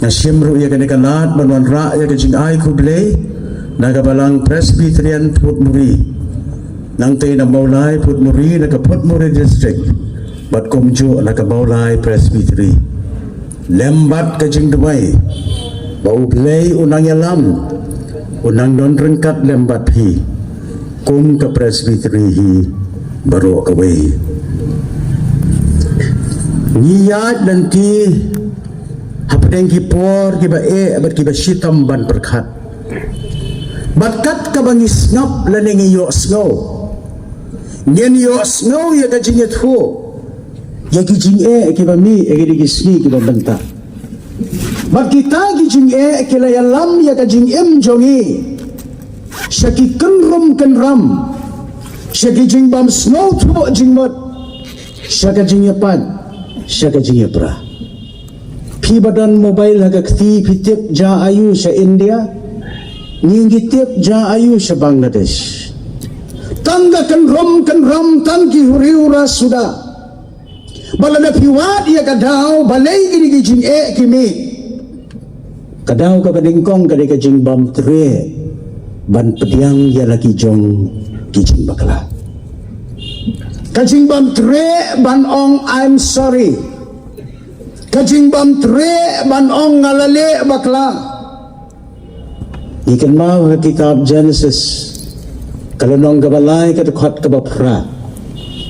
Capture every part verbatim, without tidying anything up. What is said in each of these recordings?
Nga shim ruh ïa kane ka lad ban wanrah ïa ka jingai khublei na ka Balang Presbyterian Phutmuri, nangta na Mawlai Phutmuri na ka Phutmuri District, bad kumjuh na ka Mawlai Presbytery. Lem bad ka jingduwai ba U Blei un nang ïalam, un nang don ryngkat lem bad phi kum ka Presbytery hi baroh kawei. Ngi ïaid lynti hapdeng ki por kiba eh bad kiba shitom ban pyrkhat. Bad kat kaba ngi sngap lane ngi ïohsngew, ngin ïohsngew ïa ka jingïathuh ïa ki jingeh kiba mih ïa kine ki sngi kiba mynta. Bad kita ki jingeh ki la ïalam ïa ka jingim jong ngi sha ki kynrum kynram, sha ki jingbym sngewthuh jingmut, sha ka jingïapait, sha ka jingïapra. Phi ba don mobile ha ka kti, phi tip ja aiu sha India, ngi ngi tip ja aiu sha Bangladesh. Tang ka kynrum kynram, tang ki huri hura suda. Ba lada phi wad ïa ka daw balei kine ki jingeh ki mih, ka daw kaba nyngkong ka dei ka jingbym treh ban pdiang ïa la ki jong ki jingbakla. Ka jingbym treh ban ong I'm sorry. Ka jingbym treh ban ong nga la leh bakla. Ngi kynmaw ha ka kitab Genesis, ka lynnong kaba lai, ka dkhot kaba phra.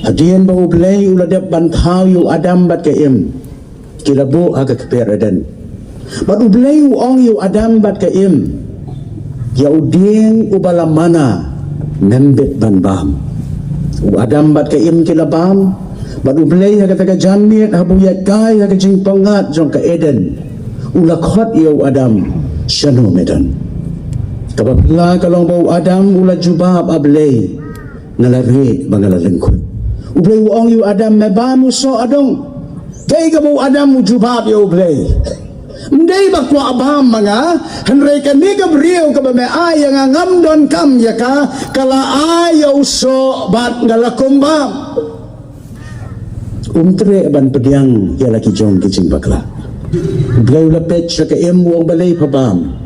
Hadien ba U Blei u la dep ban thaw ïa u Adam bad ka Im, ki la buh ha ka kper Eden. Bad U Blei u ong ïa u Adam bad ka Im, ïa u dieng uba la mana, mem bit ban bam. U Adam bad ka Im ki la bam, bad U Blei ha kata ka janmiet haba u ïaid kai ha ka jingpyngngad jong ka Eden, u la khot ïa u Adam, shano me don? Kaba phylla ka long ba u Adam u la jubab, A Blei, nga la rieh ba nga la lyngkhuit. U Blei u ong ïa u Adam, me bam u soh adong. Kaei kaba u Adam u jubab ïa U Blei? Ym dei ba kwah bam ma nga, hynrei kane ka briew kaba me ai ïa nga, ngam donkam ïa ka, ka la ai ïa u soh bad nga la kum bam. Um treh ban pdiang ïa la ki jong ki jingbakla. U Blei u la peit sha ka Im, u ong, balei pha bam?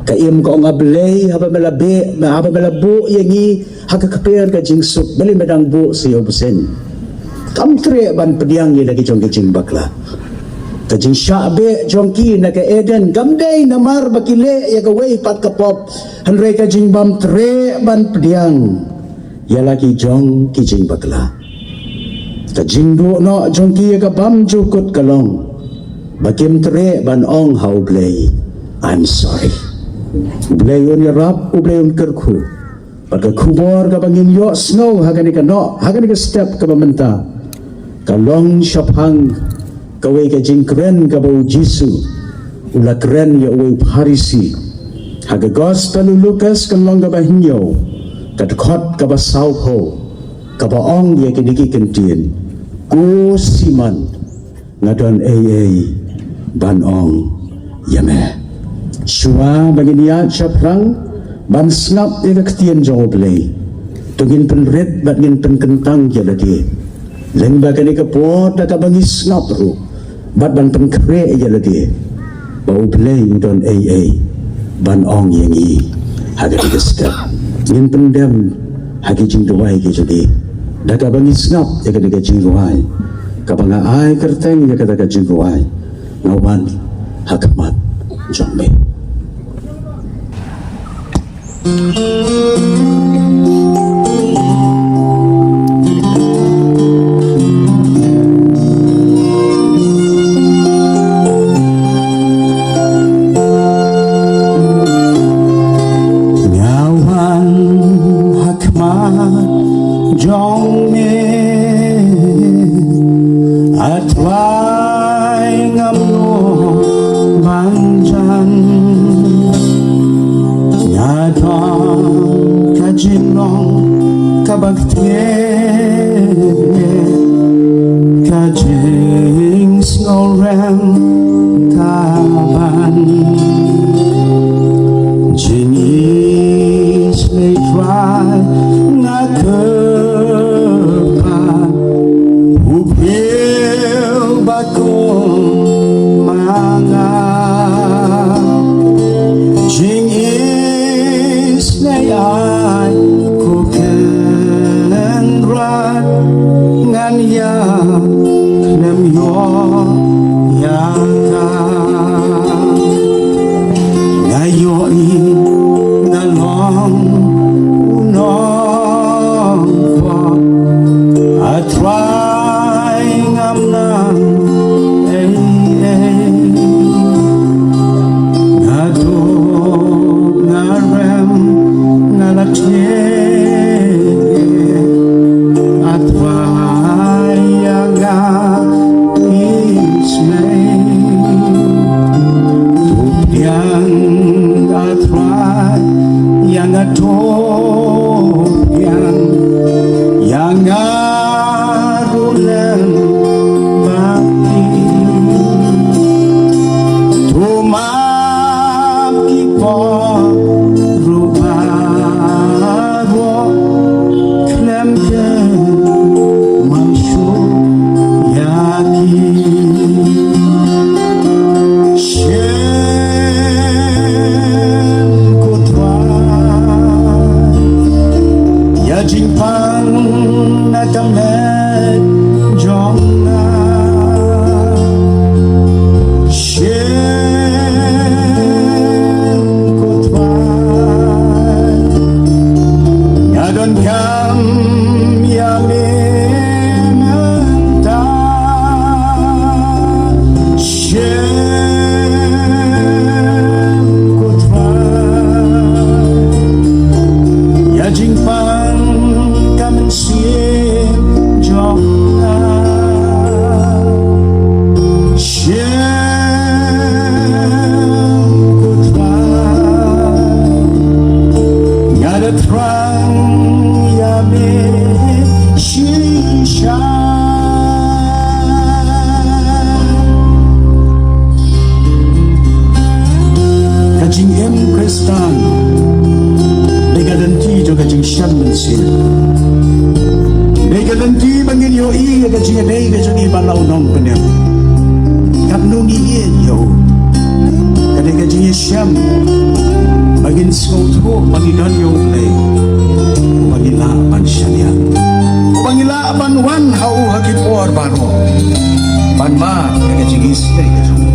Ka Im ka ong, A Blei, haba me la beh, haba me la buh ïa ngi ha ka kper ka jingsuk, balei me dang buh sa ïa u bseiñ? Kam treh ban pdiang ïa la ki jong ki jingbakla. Ka jingshah beh jong ki na ka Eden kam dei namar ba ki leh ïa kawei pat ka pop, hynrei ka jingbym treh ban pdiang ïa la ki jong ki jingbakla. Ka jingduh noh jong ki ïa ka bymjukut ka long ba kim treh ban ong ha U Blei, I'm sorry. U Blei un ïarap, U Blei un kyrkhu. Bad ka khubor kaba ngin ïohsngew ha kane ka noh, ha kane ka step kaba mynta, ka long shaphang kawei ka jingkren kaba U Jisu u la kren ïa uwei u Pharisi. Ha ka Gospel u Lukas, ka lynnong kaba hynñiew, ka dkhot kaba sawphew, kaba ong ïa kine ki kyntien, Ko Simon, nga don ei ei ban ong ïa me. Shuwa ba ngin ïaid shaphrang ban sngap ïa ka ktien jong U Blei, to ngin pynrit bad ngin pynkyntang ïa lade, lyngba kane ka por da kaba ngi sngap ruh, bad ban pynkhreh ïa lade ba U Blei u don ei ei ban ong ïa ngi ha kane ka step. Ngin pyndem ha ki jingduwai ki jong ngi da kaba ngi sngap ïa kane ka jingrwai, kaba nga ai kyrteng ïa kata ka jingrwai, Nga wan ha khmat jong me. Nga wan ha khmat jong me, A Trai, ngam long ban jan. Nga don ka jinglong kaba ktieh, ka jingsngewrem kaban jingïeit, A Trai, nga kyrpad, u briew ba kum ma nga. To biang ïa nga ruh lem bad ki. To map ki por ruh baroh khlem ken ma shu ïa ki. Shem ko Trai ïa jingpang na ka met jong nga. Shem ko Trai nga donkam ïa me mynta. Shem ko Trai ïa jingpang ka mynsiem jong nga. Shem ko Trai nga da thrang ïa me shisha. Ka jingim Khristan dei ka lynti jong ka jingshem mynsiem. Dei ka lynti ba ngin ïohi ïa ka jingïadei ka jong ngi bad la u nongpynim. Katno ngi ïeit ïa u. Ka dei ka jingïashem ba ngin sngewthuh ba ngi don ïa u Blei uba ngi lah ban shaniah, uba ngi lah ban wan ha u ha ki por baroh ban mad ïa ka jingisynei ka jong u.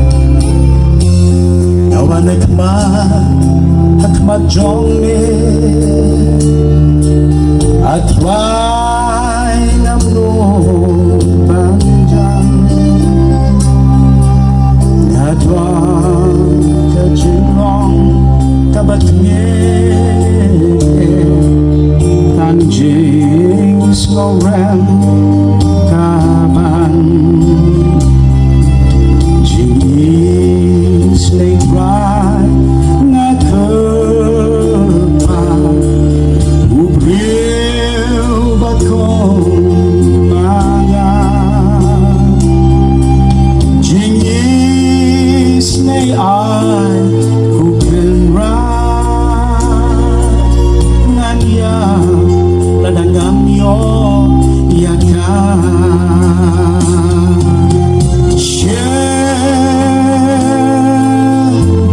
Nga wan ha khmat, ha khmat jong me, A Trai ngam nud ban jan. Nga don ka jinglong kaba tngit, tang jingsngewrem ka ban jingisynei Trai. Nga kyrpad u briew ba kum ma nga. Jingisynei ai ko Kynrad, ngan ïa lada ngam ïoh ïa ka. Shem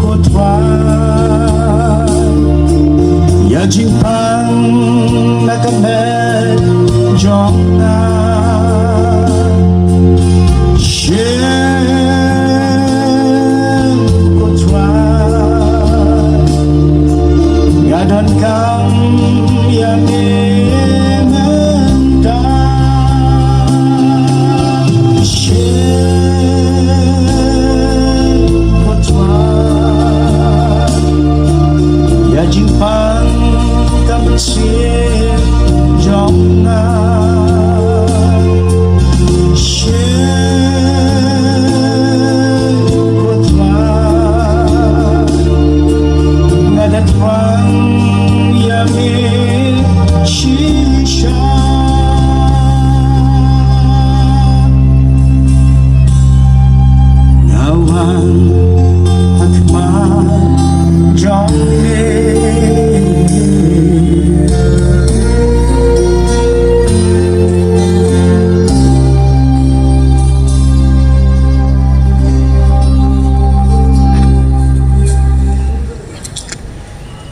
ko Trai ïa jingpang na ka met jong nga. Shem ko Trai nga donkam ïa me mynta. Shem ko Trai ïa jingpang ka mynsiem jong nga. Shem ko Trai nga da thrang ïa me shisha. Nga wan ha khmat jong me.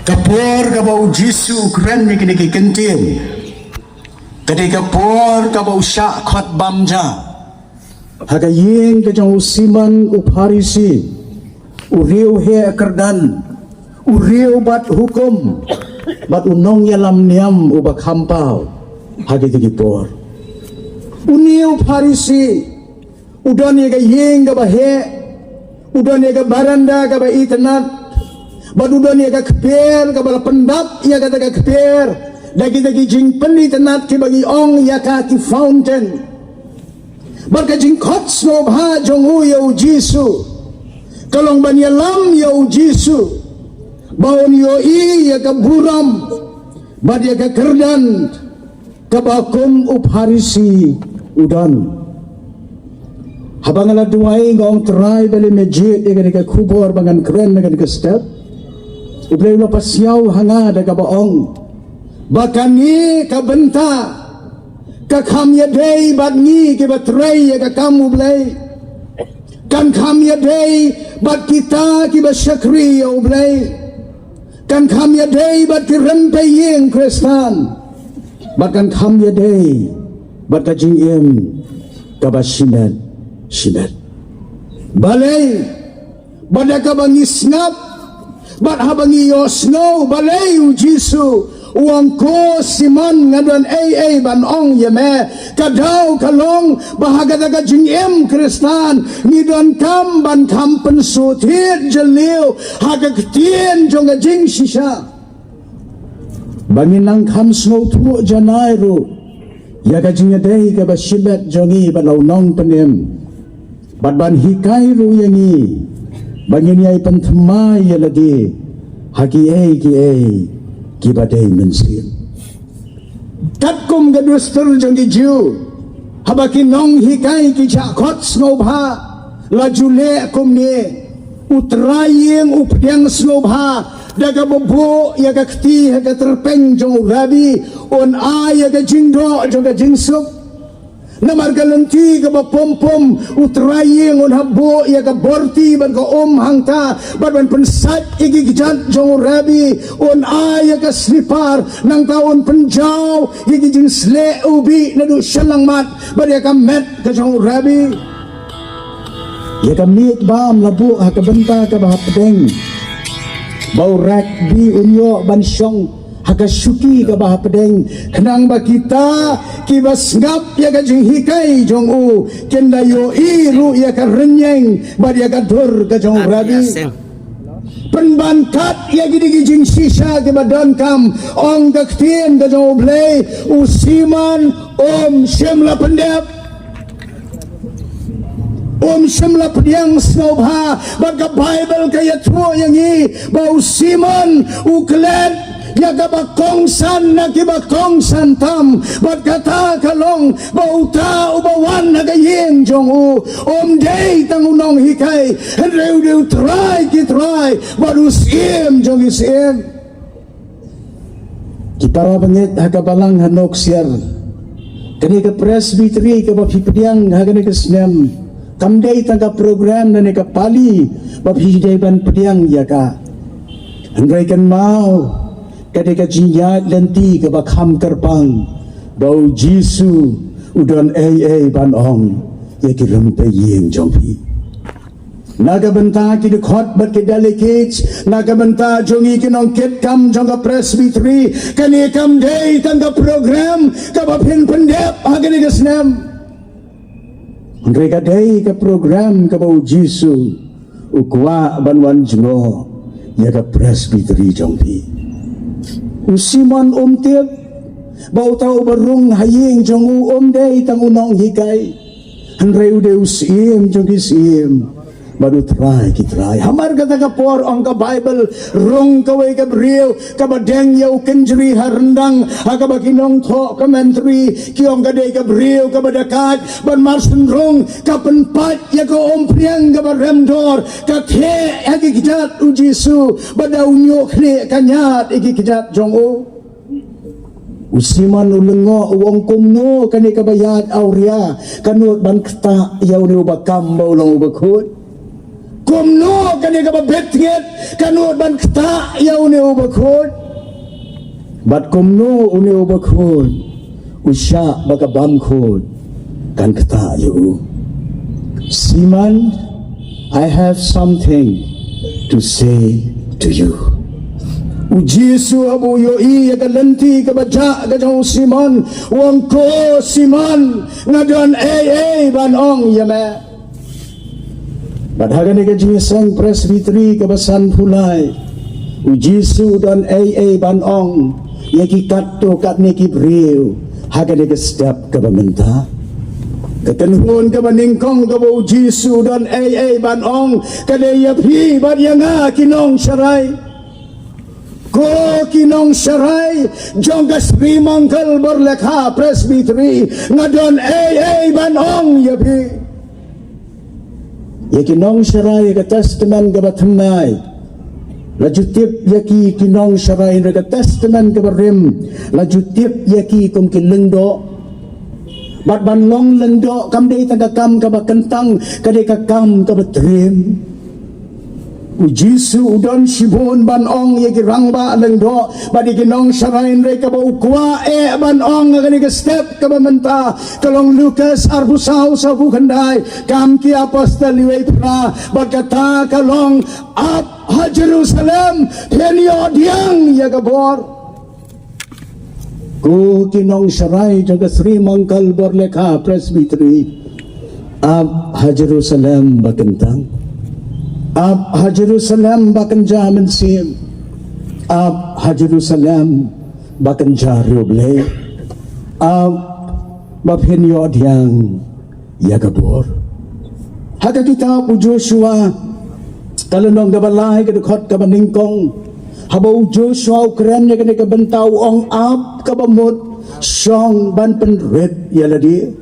Ka por kaba u Jisu u kren ïa kine ki kyntien, ka dei ka por kaba u shah khot bam ja ha ka ïing ka jong u Simon u Pharisi, u riew heh kyrdan, u riew bat hukum bad u nongïalam niam uba kham paw. Ha kito ki por une u Pharisi u don ïa ka ïing kaba heh, u don ïa ka baranda kaba itynnad, bad u don ïa ka kper kaba la pyndap ïa kata ka kper da kita ki jingpynitynnad kiba ngi ong ïa ka ki fountain. Bad ka jingkhot sngewbha jong u ïa u Jisu ka long ban ïalam ïa u Jisu. ba un ïohi ïa ka burom bad ïa ka kyrdan kaba kum u Pharisi u don. Haba nga la duwai nga ong, Trai, balei me jied ïa kane ka khubor ba ngan kren ha kane ka step? U Blei u la pasiaw ha nga da kaba ong ba kane ka bynta ka kham ïadei bad ngi kiba trei ïa ka kam U Blei. Kan kham ïadei bad kita kiba shakri ïa U Blei. Kan kham ïadei bad ki rympei ïing Khristan. Bad kan kham ïadei bad ka jingim kaba shimet shimet. Balei? Bad da kaba ngi sngap bad haba ngi ïohsngew balei u Jisu u ong, ko Simon, nga don ei ei ban ong ïa me. Ka daw ka long ba ha kata ka jingim Khristan ngi donkam ban kham pynsuhthied jylliew ha ka ktien jong ka jingshisha, ba ngin nang kham sngewthuh janai ruh ïa ka jingïadei kaba shimet jong ngi bad la u Nongpynim, bad ban hikai ruh ïa ngi ba ngin ïai pynthymmai ïa lade ha kiei kiei kiba dei mynsiem. Katkum ka dustur jong ki Jiw, haba ki nonghikai ki jah khot sngewbha, la ju leh kumne. U trai ïing u pdiang sngewbha da kaba buh ïa ka kti ha ka tyrpeng jong u Rabi, un ai ïa ka jingdoh jong ka jingsuk. Namar ka lynti kaba pom pom, u trai ïing un hap buh ïa ka borti bad ka um hangta, bad ban pynsait ïa ki kjat jong u Rabi, un ai ïa ka slipar, nangta un pynjaw ïa ki jingsleh u bih naduh shyllangmat bad ïa ka met ka jong u Rabi. Ïa ka miej bam la buh ha ka bynta kaba hapdeng, ba u Rakbi un ïoh ban shong ha ka shuki kaba hapdeng, khnang ba kita kiba sngap ïa ka jinghikai jong u kin da ïohi ruh ïa ka rynïeng bad ïa ka dur ka jong u Rabi. Pynban kat ïa kine ki jingshisha kiba donkam, ong ka ktien ka jong u Blei, u Simon um shym la pyndep. Um shym la pdiang sngewbha, bad ka Baibl ka ïathuh ïa ngi ba u Simon u klet ïa kaba kongsan na kiba kongsan tam, bad kata ka long ba uta uba wan ha ka ïing jong u um dei tang u nonghikai, hynrei u dei u Trai ki trai bad u Syiem jong ki syiem. Ki para bangeit ha ka balang ha Nongsiar, kane ka Presbytery kaba phi pdiang ha kane ka snem kam dei tang ka program lane ka pali ba phi dei ban pdiang ïa ka. Hynrei kynmaw, ka dei ka jingïaid lynti kaba kham kyrpang ba u Jisu u don ei ei ban ong ïa ki rympei ïing jong phi. Na ka bynta ki dkhot bad ki delegates, na ka bynta jong ngi ki nongkitkam jong ka Presbytery, kane kam dei tang ka program kaba phin pyndep ha kane ka snem. Hynrei ka dei ka program kaba u Jisu u kwah ban wan jngoh ïa ka Presbytery jong phi. U Simon um tip ba uta uba rung ha ïing jong u um dei tang u nonghikai, hynrei u dei u Syiem jong ki syiem bad u Trai ki trai. Hamar kata ka por, ong ka Baibl, rung kawei ka briew kaba deng ïa u kynjri ha ryndang, ha kaba ki nongthoh commentary ki ong ka dei ka briew kaba da kait, bad mar shen rung ka pynpait ïa ka umphniang kaba rem dor, ka theh ha ki kjat u Jisu, bad da u ñiuh khlieh ka ñiad ïa ki kjat jong u. U Simon u lyngngoh, u ong, kumno kane kaba ïaid awria ka nud ban ktah ïa une uba kam ba u long uba khuid? Kumno kane kaba bit ngit ka nud ban ktah ïa une uba khuid? Bad kumno une uba khuid u shah ba ka bamkhuid kan ktah ïa u? Simon, I have something to say to you. U Jisu haba u ïohi ïa ka lynti kaba jah ka jong u Simon, u ong, ko Simon, nga don ei ei ban ong ïa me. Bad ha kane ka jingïaseng Presbytery kaba sanphew lai, u Jisu u don ei ei ban ong ïa ki katto katne ki briew ha kane ka step kaba mynta. Ka kynhun kaba nyngkong kaba u Jisu u don ei ei ban ong ka dei ïa phi bad ïa nga ki nongsharai. Ko ki nongsharai jong ka Sri Mangal Borlekha Presbytery, nga don ei ei ban ong ïa phi. Ïa ki nongsharai ïa ka Testament kaba thymmai la ju tip ïa ki, ki nongsharai ïa ka Testament kaba rim la ju tip ïa ki kum ki lyngdoh. Bad ban long lyngdoh kam dei tang ka kam kaba kyntang, ka dei ka kam kaba triem. U Jisu u don shibun ban ong ïa ki rangbah lyngdoh bad ïa ki nongsharai, hynrei kaba u kwah eh ban ong ha kane ka step kaba mynta ka long Lukas arphew saw, sawphew khyndai, Kam ki Apostol wei phra, bad kata ka long, ap ha Jerusalem, phin ïoh pdiang ïa ka bor. Ko ki nongsharai jong ka Sri Mangal Borlekha Presbytery, ap ha Jerusalem ba kyntang, ap ha Jerusalem ba kynja mynsiem, ap ha Jerusalem ba kynja riewblei, ap ba phin ïoh pdiang ïa ka bor. Ha ka kitab u Joshua, ka lynnong kaba lai, ka dkhot kaba nyngkong, haba u Joshua u kren ïa kane ka bynta, u ong, ap kaba mut shong ban pynrit ïa lade,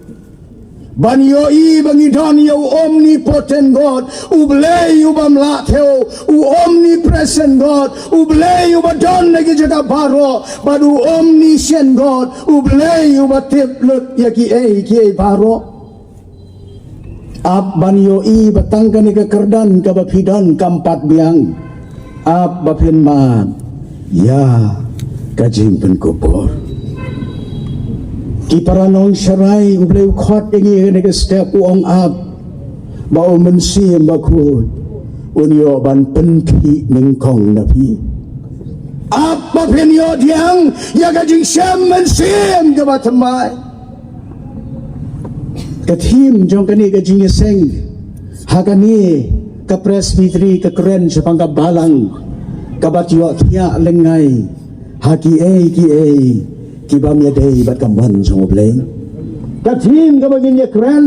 ban ïohi ba ngi don ïa u Omnipotent God, U Blei u bym lah thew, u Omnipresent God, U Blei uba don ha ki jaka baroh, bad u Omniscient God, U Blei uba tip lut ïa kiei kiei baroh. Ap ban ïohi ba tang kane ka kyrdan kaba phi don kam pat biang. Ap ba phin mad ïa ka jingpynkup bor. Ki para nongsharai, U Blei u khot ïa ngi ha kane ka step, u ong, ap ba U Mynsiem Bakhuid un ïoh ban pynkhih nyngkong na phi. Ap ba phin ïoh pdiang ïa ka jingshem mynsiem kaba thymmai. Ka theme jong kane ka jingïaseng ha kane ka Presbytery ka kren shaphang ka balang kaba ïohthiah lyngngai ha kiei kiei ki bym ïadei bad ka mon jong U Blei. Ka theme kaba ngin ïakren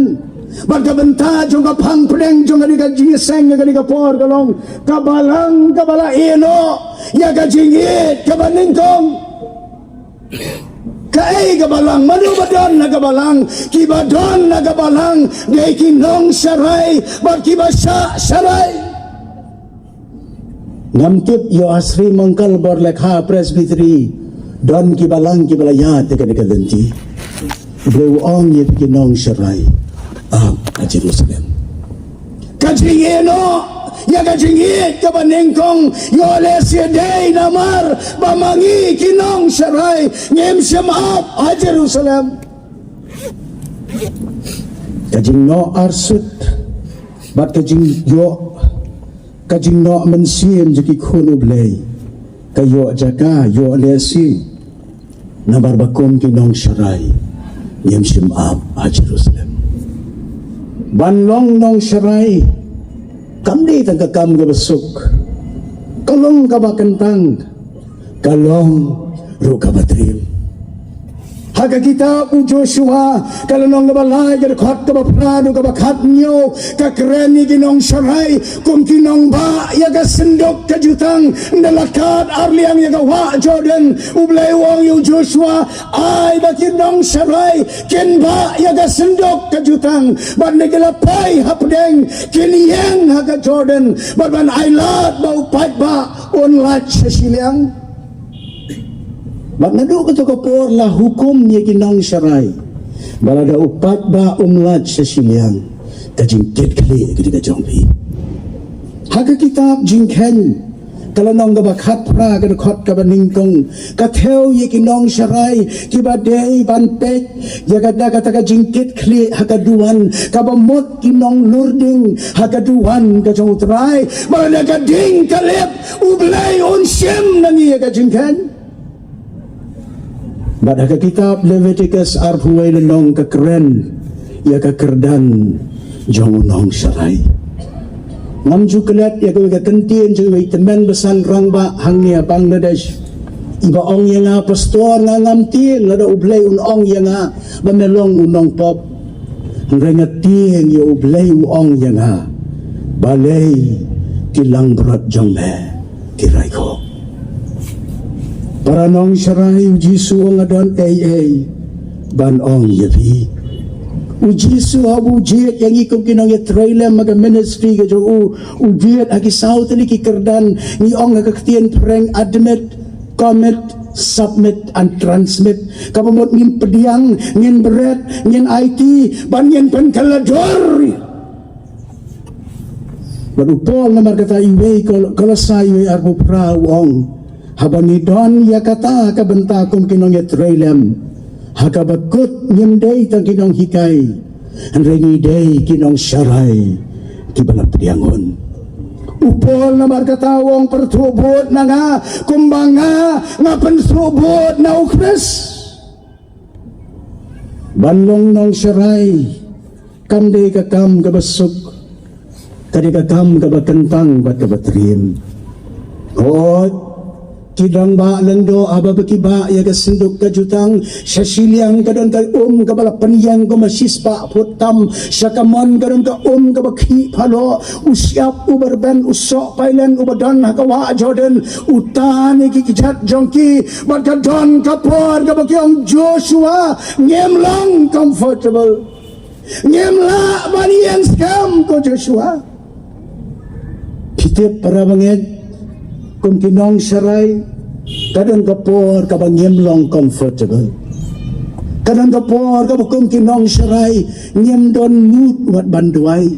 bad ka bynta jong ka phang pdeng jong kane ka jingïaseng ha kane ka por ka long, ka balang kaba la ïehnoh ïa ka jingïeit kaba nyngkong. Kaei ka balang? Mano ba don ha ka balang? Ki ba don ha ka balang dei ki nongsharai bad ki ba shah sharai. Ngam tip ïoh ha Sri Mangal Borlekha Presbytery don ki balang ki ba la ïaid ha kane ka lynti. U Blei u ong ïa ki nongsharai, ap ha Jerusalem. Ka jingïehnoh ïa ka jingïeit kaba nyngkong ïoh lehse dei namar ba ma ngi ki nongsharai ngim shym ap ha Jerusalem. Ka jingnoh arsut bad ka jingïoh, ka jingnoh mynsiem jong ki khun U Blei ka ïoh jaka, ïoh lehse namar ba kum ki nongsharai ngim shym ap ha Jerusalem. Ban long nongsharai kam dei tang ka kam kaba suk, ka long kaba kyntang, ka long ruh kaba triem. Ha ka kitab u Joshua, ka lynnong kaba lai, ka dkhot kaba phra haduh kaba khathynñiew, ka kren ïa ki nongsharai kum ki nongbah ïa ka synduk ka jutang. Ynda la kad arliang ïa ka wah Jordan, U Blei u ong ïa u Joshua, ai ba ki nongsharai kin bah ïa ka synduk ka jutang, bad ynda ki la poi hapdeng kin ïeng ha ka Jordan, bad ban ailad ba u paidbah un lait sha shiliang. Bad naduh kato ka por la hukum ïa ki nongsharai ba lada u paidbah um lait sha shiliang, ka jingkitkhlieh ka dei ka jong phi. Ha ka kitab Jingkheiñ, ka lynnong kaba khatphra, ka dkhot kaba nyngkong, ka thew ïa ki nongsharai kiba dei ban peit ïa kata, kata ka jingkitkhlieh ha ka duwan, kaba mut ki nonglurding ha ka duwan ka jong U Trai. Ba lada ka ding ka lip, U Blei un shim na ngi ïa ka jingkheiñ. Bad ha ka kitab Leviticus arphew wei lynnong ka kren ïa ka kyrdan jong u nongsharai. Ngam ju klet ïa kawei ka kyntien jong iwei i tymmen basan rangbah hangne ha Bangladesh, iba ong ïa nga, pastor, nga ngam tieng lada U Blei un ong ïa nga ba me long u nongpop. Hynrei nga tieng ïa U Blei u ong ïa nga, balei ki langbrot jong me ki raikhoh. Para nong Sharai, u Jisu u ong, nga don ei ei ban ong ïa phi. U Jisu haba u jied ïa ngi kum ki nongïatreilang ha ka ministry ka jong u, u jied ha ki saw tylli ki kyrdan. Ngi ong ha ka ktien phareng, admit, commit, submit and transmit. Kaba mut ngin pdiang, ngin bret, ngin aiti, bad ngin pynkylla dur. Bad u Paul namar kata iwei Kol-, Kolosai iwei arphew phra u ong, haba ngi don ïa kata ka bynta kum ki nongïatreilang, ha kaba kut ngim dei tang ki nonghikai, hynrei ngi dei ki nong Sharai kiba la pdiang hun. U Paul namar kata u ong, pyrthuh bud na nga kumba nga, nga pyrthuh bud na u Khrist. Ban long nong Sharai kam dei ka kam kaba suk, ka dei ka kam kaba kyntang bad kaba triem. Hooid, ki dang ba lyngdoh haba ba ki ba ïa ka synduk ka jutang, sha shiliang ka don ka um kaba la pynïeng kumba shispah phut tam, sha kamon ka don ka um kaba khih phalok, u shyiap uba rben, u soh pailen uba don ha ka wah Jordan, u tan ïa ki kjat jong ki, bad ka don ka por kaba ki ong, Joshua, ngim long comfortable. Ngim lah ban ïeng skhem, ko Joshua. Phi tip para bangeit, kum ki nong Sharai, ka don ka por kaba ngim long comfortable. Ka don ka por kaba kum ki nong Sharai ngim don mood wat ban duwai.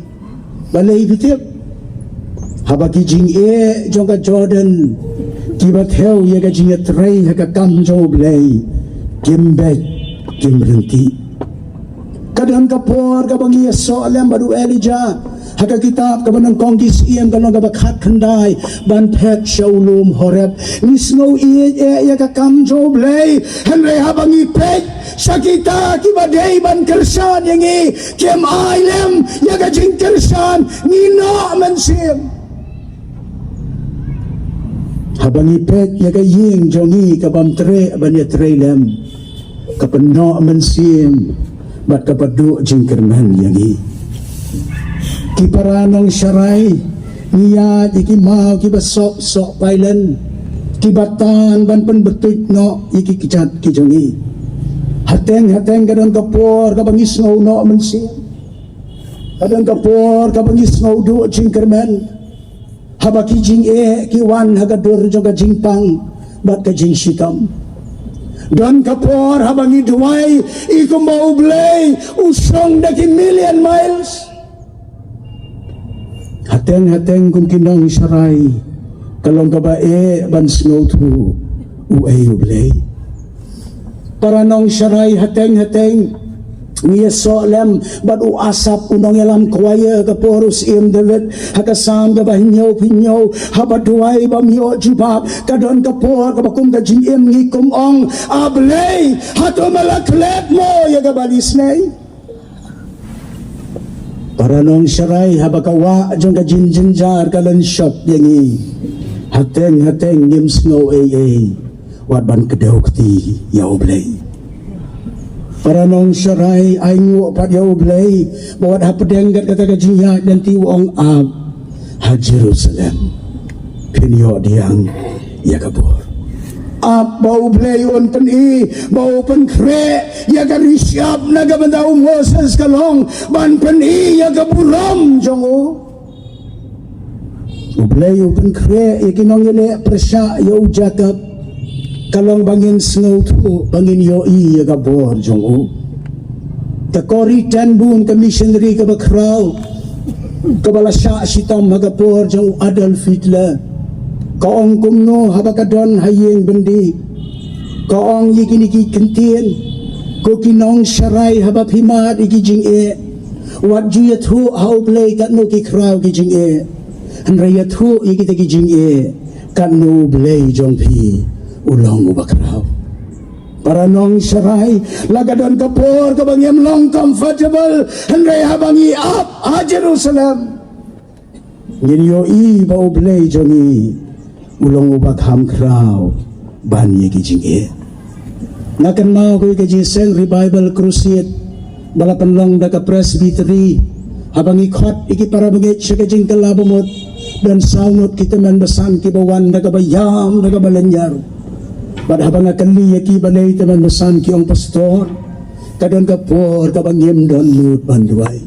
Balei phi tip? Haba ki jingeh jong ka Jordan kiba thew ïa ka jingïatrei ha ka kam jong U Blei kim beit, kim ryntih. Ka don ka por kaba ngi ïasoh lem bad u Elijah ha ka kitab kaba nyngkong Ki Syiem ka lynnong kaba khatkhyndai ban phet sha u lum Horeb. Ngi sngew ïeit eh ïa ka kam jong U Blei, hynrei haba ngi peit sha kita kiba dei ban kyrshan ïa ngi, kim ai lem ïa ka jingkyrshan, ngi noh mynsiem. Haba ngi peit ïa ka ïing jong ngi kabym treh ban ïatrei lem, ka pynnoh mynsiem bad ka pynduh jingkyrmen ïa ngi. Ki para nong Sharai, ngi ïaid ïa ki maw kiba sop soh pailen, kiba tan ban pynbtuid noh ïa ki kjat ki jong ngi. Hateng hateng ka don ka por kaba ngi sngew noh mynsiem. Ka don ka por kaba ngi sngew duh jingkyrmen, haba ki jingeh ki wan ha ka dur jong ka jingpang bad ka jingshitom. Don ka por haba ngi duwai i kumba U Blei u shong da ki million miles. Hateng hateng kum ki nong Sharai, ka long kaba eh ban sngewthuh uei U Blei. Para nong Sharai, hateng hateng ngi ïasoh lem bad u Asaph u nongïalam choir, ka por u Syiem David ha ka Salm kaba hynñiew phew hynñiew, haba duwai bym ïoh jubab. Ka don ka por kaba kum ka jingim ngi kum ong, A Blei, hato me la klet mo ïa kaba lehse? Para nong Sharai, haba ka wah jong ka jingjynjar ka lynshop ïa ngi, hateng hateng ngim sngew ei ei wat ban kdew kti ïa U Blei. Para nong Sharai, ai nguh pat ïa U Blei ba wat hapdeng kat kata ka jingïaid lynti u ong, Ap, ha Jerusalem phin ïoh diang ïa ka bor. Ap ba U Blei un pyni, ba u pynkhreh ïa ka ri shyiap na ka bynta u Moses, ka long ban pyni ïa ka burom jong u. U Blei u pynkhreh ïa ki nongïaleh pyrshah ïa u Jakob, ka long ba ngin sngewthuh, ba ngin ïohi ïa ka bor jong u. Ka Corrie ten Boom, ka missionary kaba khraw, kaba la shah shitom ha ka por jong u Adolf Hitler, ka ong kumno haba ka don ha ïing byndi? Ka ong ïa kine ki kyntien, Ko ki nong Sharai, haba phi mad ïa ki jingeh, wat ju ïathuh ha U Blei katno ki khraw ki jingeh, hynrei ïathuh ïa kita ki jingeh katno U Blei jong phi u long uba khraw. Para nong Sharai, la ka don ka por kaba ngim long comfortable, hynrei haba ngi ap ha Jerusalem, ngin ïohi ba U Blei jong ngi u long uba kham khraw ban ïa ki jingeh. Nga kynmaw ïa ka jingïaseng Revival Crusade ba la pynlong da ka Presbytery, haba ngi khot ïa ki para bangeit sha ka jingkylla bamut, don saw ngut ki tymmen basan kiba wan da kaba ïam, da kaba lynñiar. Bad haba nga kylli ïa ki balei te ban basan, ki ong, pastor, ka don ka por kaba ngim don nud ban duwai.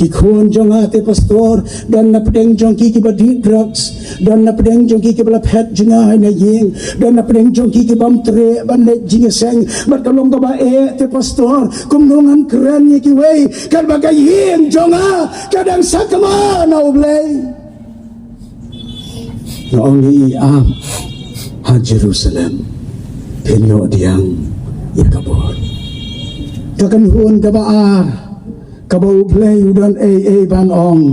Ki khun jong nga te pastor, don na pdeng jong ki kiba dih drugs, don na pdeng jong ki kiba la phet jngai na ïing, don na pdeng jong ki ki bym treh ban leit jingïaseng. Bad ka long kaba eh te pastor, kumno ngan kren ïa kiwei katba ka ïing jong nga ka dang sakma na U Blei. Nga ong ïa i, ap ha Jerusalem, phin ïoh diang ïa ka bor. Ka kynhun kaba ar kaba U Blei u don ei ei ban ong,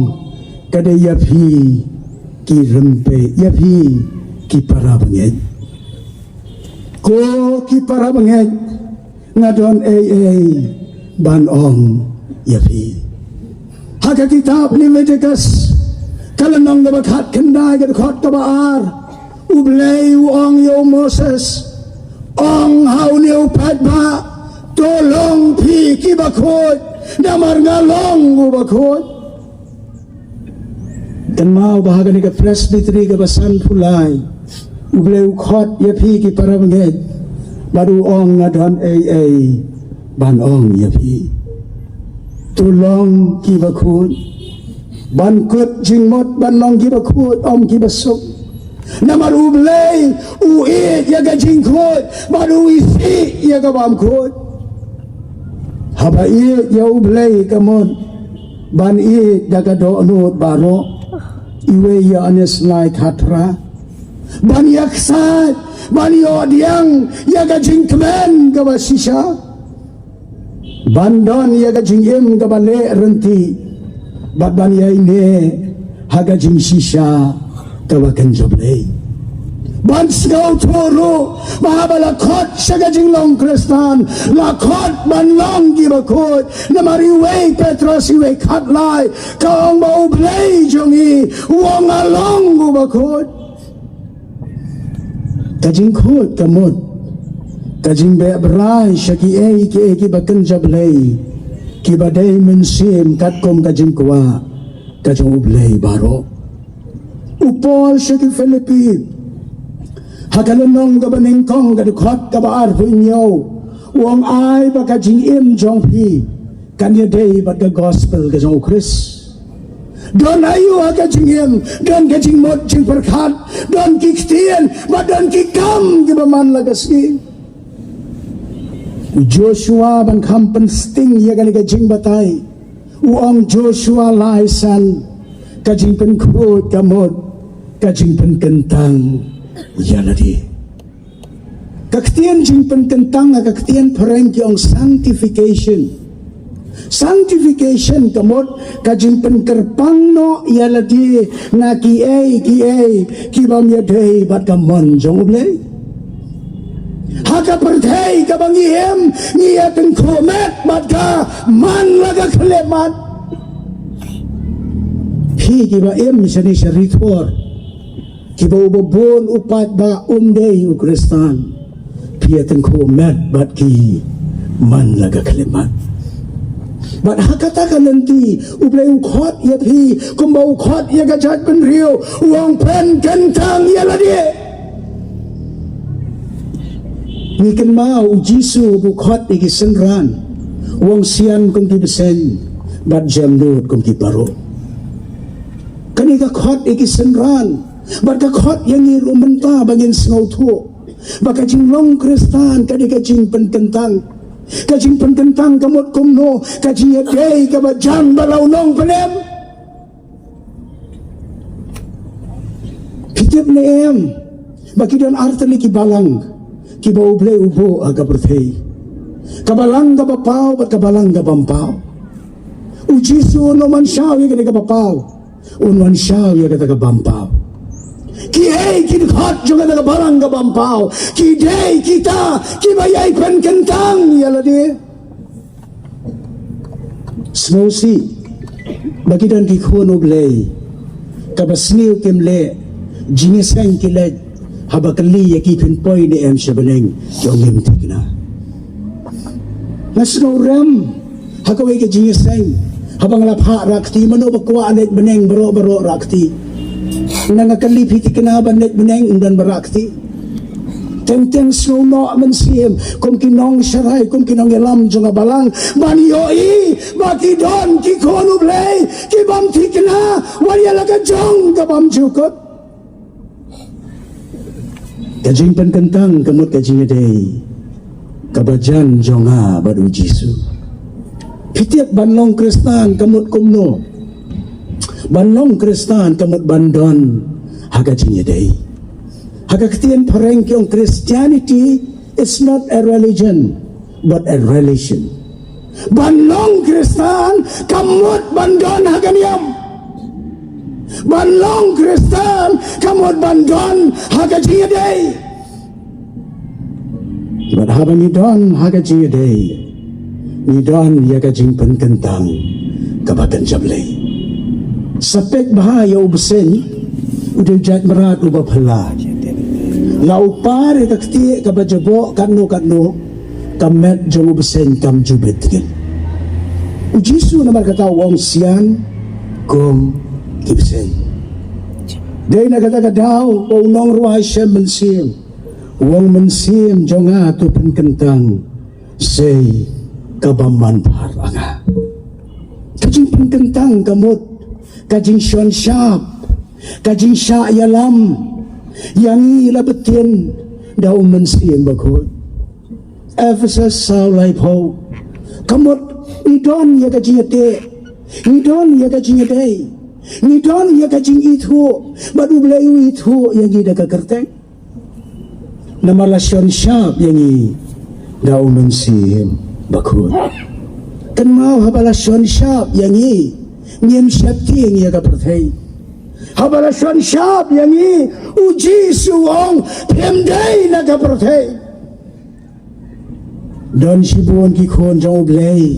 ka dei ïa phi ki rympei, ïa phi ki para bangeit. Ko ki para bangeit, nga don ei ei ban ong ïa phi. Ha ka kitab Leviticus, ka lynnong kaba khatkhyndai, ka dkhot kaba ar, U Blei u ong ïa u Moses, ong ha une u paidbah, to long phi kiba khuid, namar nga long uba khuid. Kynmaw ba ha kane ka presbytery kaba sanphew lai, U Blei u khot ïa phi ki para bangeit, bad u ong, nga don ei ei ban ong ïa phi. To long kiba khuid, ban kut jingmut ban long kiba khuid, ym kiba suk. Namar U Blei u ïeit ïa ka jingkhuid bad u isih ïa ka bym khuid. Haba ïeit ïa U Blei ka mut ban ïeit da ka dohnud baroh, Iwei Ïoannis lai khatphra. Ban ïaksaid, ban ïoh diang ïa ka jingkmen kaba shisha, ban don ïa ka jingim kaba leh ryntih, bad ban ïaineh ha ka jingshisha kaba kynja Blei. Ban sngewthuh ruh ba haba la khot sha ka jinglong Khristan, la khot ban long kiba khuid. Namar Iwei Petros iwei khatlai ka ong ba U Blei jong ngi u ong, nga long uba khuid. Ka jingkhuid ka mut ka jingbeh brai sha kiei kiei kiba kynja Blei, kiba dei mynsiem katkum ka jingkwah ka jong U Blei baroh. U Paul sha ki Philippi, ha ka lynnong kaba nyngkong, ka dkhot kaba arphew hynñiew, u ong, ai ba ka jingim jong phi kan ïadei bad ka gospel ka jong U Khrist. Don aïu ha ka jingim? Don ka jingmut jingpyrkhat, don ki ktien, bad don ki kam kiba man la ka sngi. U Joshua, ban kham pynsting ïa kane ka jingbatai, u ong, Joshua lai san, ka jingpynkhuid ka mut ka jingpynkyntang ïa lade. Ka ktien jingpynkyntang, ka ktien phareng ki ong sanctification. Sanctification ka mut ka jingpynkyrpang noh ïa lade na kiei kiei ki bym ïadei bad ka mon jong U Blei. Ha ka pyrthei kaba ngi im, ngi ïa tyngkhuh met bad ka man la ka khyllipmat. Phi kiba im shane sha Ri Thor, kiba uba bun u paidbah um dei u Khristan, phi ïa tyngkhuh met bad ki man la ka khyllipmat. Bad ha kata ka lynti U Blei u khot ïa phi kumba u khot ïa ka jaitbynriew, u ong, pynkyntang ïa lade. Ngi kynmaw U Jisu ba u khot ïa ki synran, u ong, sian kum ki bseiñ bad jem nud kum ki paruk. Kane ka khot ïa ki synran bad ka khot ïa ngi ruh mynta ba ngin sngewthuh ba ka jinglong Khristan ka dei ka jingpynkyntang. Ka jingpynkyntang ka mut kumno? Ka jingïadei kaba jan bad la u Nongpynim. Phi tip ne em ba ki don artylli ki balang kiba U Blei u buh ha ka pyrthei? Ka balang kaba paw bad ka balang kaba ym paw. U Jisu un ym wan shaw ïa kane kaba paw, un wan shaw ïa kata kaba ym paw. Kiei ki dkhot jong kata ka balang kaba ym paw? Ki dei kita kiba ïai pynkyntang ïa lade. Sngewsih ba ki don ki khun U Blei kaba sniew kim leh, jingïaseng ki leit, haba kylli ïa ki phin poi ne em sha bneng, ki ong ngim thikna. Nga sngewrem ha kawei ka jingïaseng, haba nga la phah rah kti, mano ba kwah leit bneng, baroh baroh rah kti. Nga kylli, phi thikna ban leit bneng? Ym don ba rah kti. Teng teng sngewnoh mynsiem kum ki nongsharai, kum ki nongïalam jong ka balang, ban ïohi ba ki don ki khun U Blei ki bym thikna wat ïa la ka jong ka bymjukut. Ka jingpynkyntang ka mut ka jingïadei kaba jan jong nga bad U Jisu. Phi tip ban long Khristan ka mut kumno? Ban long Khristan ka mut ban don ha ka jingïadei. Ha ka ktien phareng ki ong, Christianity is not a religion but a relation. Ban long Khristan ka mut ban don ha ka niam. Ban long Khristan ka mut ban don ha ka jingïadei. Bad haba ngi don ha ka jingïadei, ngi don ïa ka jingpynkyntang kaba kynjah lei. Sa peit bha ïa u bseiñ, u dei jait mrad uba phylla. La u par ïa ka ktieh kaba jaboh katno katno, ka met jong u bseiñ kam ju bit keiñ. U Jisu namar kata u ong, sian kum ki bseiñ. Dei na kata ka daw ba u nongrwai shem mynsiem, u ong, mynsiem jong nga to pynkyntang, sei kaba man phar ïa nga. Ka jingpynkyntang ka mut ka jingshon shap, ka jingshah ïalam ïa ngi la btien da u Mynsiem Bakhuid. Ephesus saw laiphew. Ka mut ngi don ïa ka jingïateh, ngi don ïa ka jingïadei, ngi don ïa ka jingithuh, bad U Blei u ithuh ïa ngi da ka kyrteng. Namar la shon shap ïa ngi da u Mynsiem Bakhuid. Kynmaw, haba la shon shap ïa ngi, ngim sheptieng ïa ka pyrthei. Haba la shon shap ïa ngi, u Jisu u ong, phim dei na ka pyrthei. Don shibun ki khun jong U Blei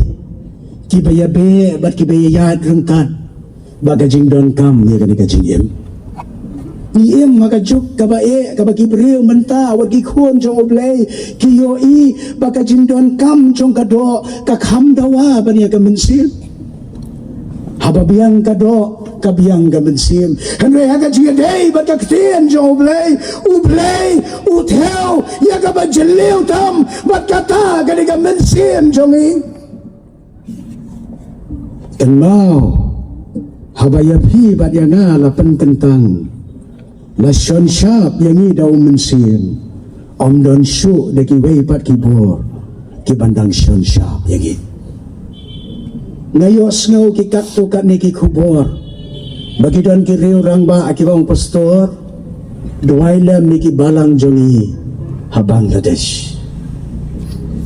kiba ïabeh bad kiba ïaid ryngkat bad ka jingdonkam ïa kane ka jingim. Ngi im ha ka juk kaba eh, kaba ki briew mynta, wat ki khun jong U Blei, ki ïohi ba ka jingdonkam jong ka doh ka kham dawa ban ïa ka mynsiem. Haba biang ka doh, ka biang ka mynsiem. Hynrei ha ka jingïadei bad ka ktien jong U Blei, U Blei u thew ïa kaba jylliew tam, bad kata ka dei ka mynsiem jong ngi. Kynmaw, haba ïa phi bad ïa nga la pynkyntang, la shon shap ïa ngi da u Mynsiem, ym don shuh da kiwei pat ki bor ki ban dang shon shap ïa ngi. Nga ïohsngew ki katto katne ki khubor ba ki don ki riew rangbah kiba ong, pastor, duwai lem ïa ki balang jong ngi ha Bangladesh.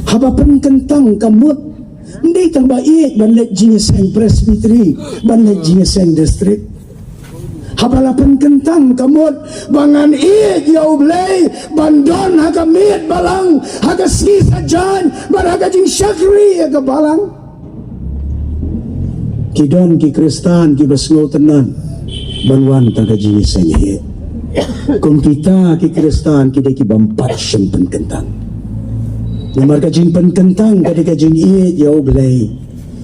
Haba pynkyntang ka mut, ym dei tang ba ïeit ban leit jingïaseng presbytery, ban leit jingïaseng district. Haba la pynkyntang ka mut ba ngan ïeit ïa U Blei ban don ha ka miet balang, ha ka sngi saitjaiñ, bad ha ka jingshakri ïa ka balang. Ki don ki Khristan kiba sngewtynnad ban wan tang ka jingïaseng heh. Kum kita ki Khristan ki dei ki bym pat shym pynkyntang. Namar ka jingpynkyntang ka dei ka jingïeit ïa U Blei.